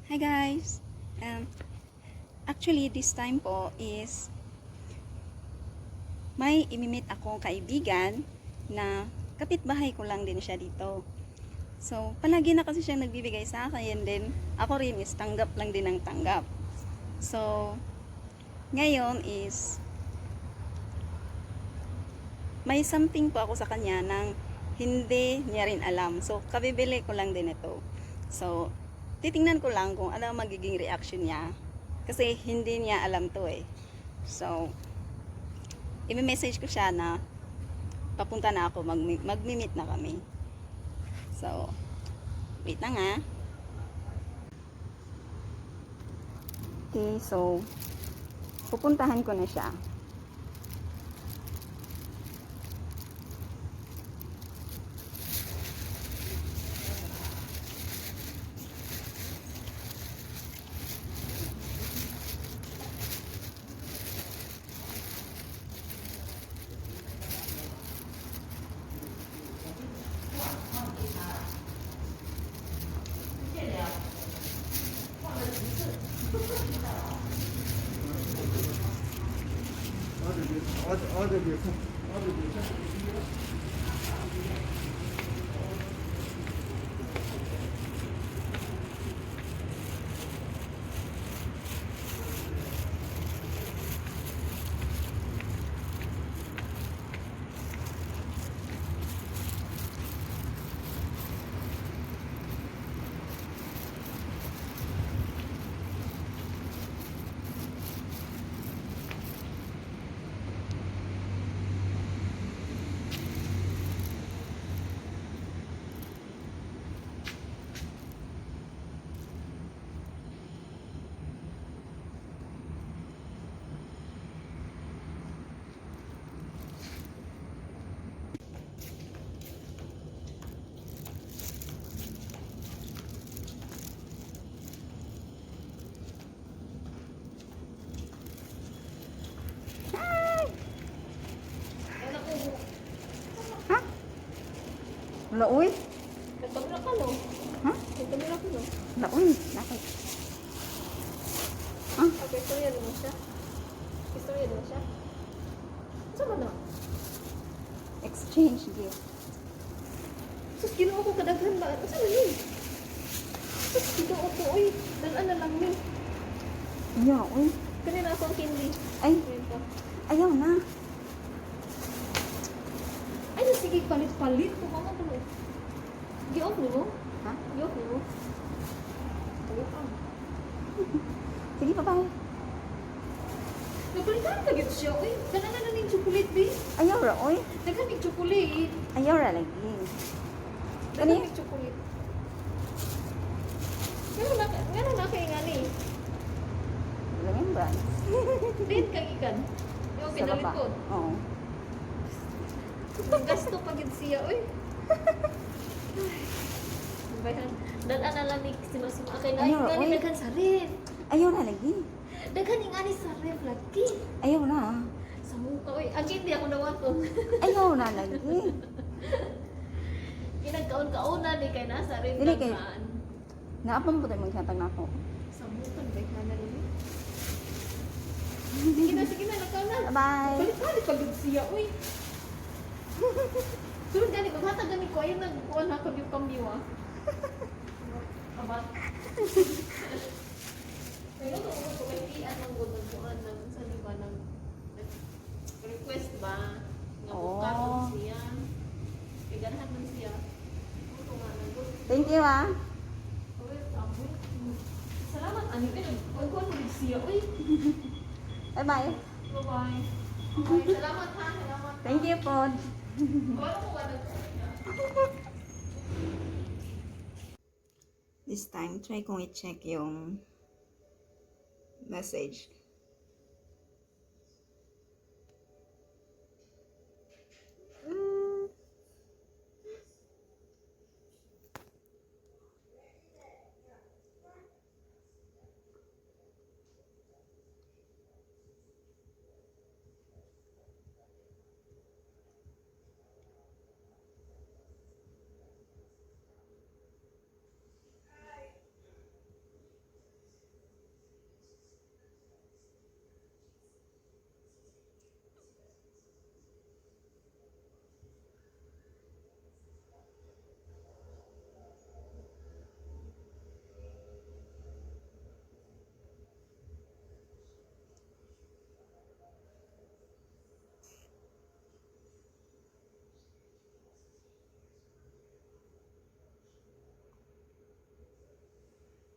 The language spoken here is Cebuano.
Hi guys! Actually, this time po is may imi-meet akong kaibigan na kapitbahay ko lang din siya dito. So, palagi na kasi siyang nagbibigay sa akin and then ako rin is tanggap lang din ng tanggap. So, ngayon is may something po ako sa kanya nang hindi niya rin alam. So, kabibili ko lang din ito. So, titingnan ko lang kung ano ang magiging reaction niya. Kasi hindi niya alam to eh. So, i-message ko siya na papunta na ako, mag-meet na kami. So, wait lang ah. Okay, so, pupuntahan ko na siya. Ha? Wala, uy. Nagpamira ka, no? Ha? Nagpamira ka, no? Wala, uy. Bakit? Ah, Okay, istorya mo siya. Istorya mo siya. Saan ba na? Exchange gift. Sus, Ginoo ko kadaghan ba? Saan na yun? Sus, Ginoo ko, uy. Dalaan na lang ni. Ayaw, uy. Kanina ako ang candy. Ay, Ayun pa. ayaw na. Ay, na sige, palit-palit. Kung ano ko. Gi-off ni mo? Ha? Gi-off ni mo? Palit ah. Sige, bye-bye. Nagpalitan ka gyud siya, uy. Dala na ning chocolate, bi. Ayaw ra, uy. Daghan ning chocolate. Ayaw ra lagi. Daghan Kani? ning chocolate. Ngano na kay ngani? Remembrance. Din kang ikan. Yung Sa pinalit baba. ko. Oo. Gasto pa gid siya, oy. Bayan. Dala na lang ni si Masima kay na Ayaw, ngani oy. daghan sa ref. Ayaw na lagi. Daghan ni ngani sa ref lagi. Ayaw na. Sa muka oy. Ang hindi ako nawaton. Ayaw na lagi. Kinagkaon-kaona ni kay nasa ref Dili kay- daghan. Naapang po tayo maghatag na ako. Sa muka daghan na rin. Sige na, nagkaon na. Bye-bye. Palit-palit pa gid siya, oy. Sunod gani maghatag gani ko ayun nagkuan na kambyo-kambyo ah. Abat. Pero kung ko kay tian man gud nagkuan nang sa di ba nang request ba nga Oh. bukaton siya. Kay ganahan man siya. Muto nga nagud. Thank you, ah. Oy, amoy. Salamat ani kay nagkuan mo gid siya, oy. Bye-bye. Bye-bye. Okay, salamat ha, salamat. Thank you po. Wala ko wala. This time, try kong i-check yung message.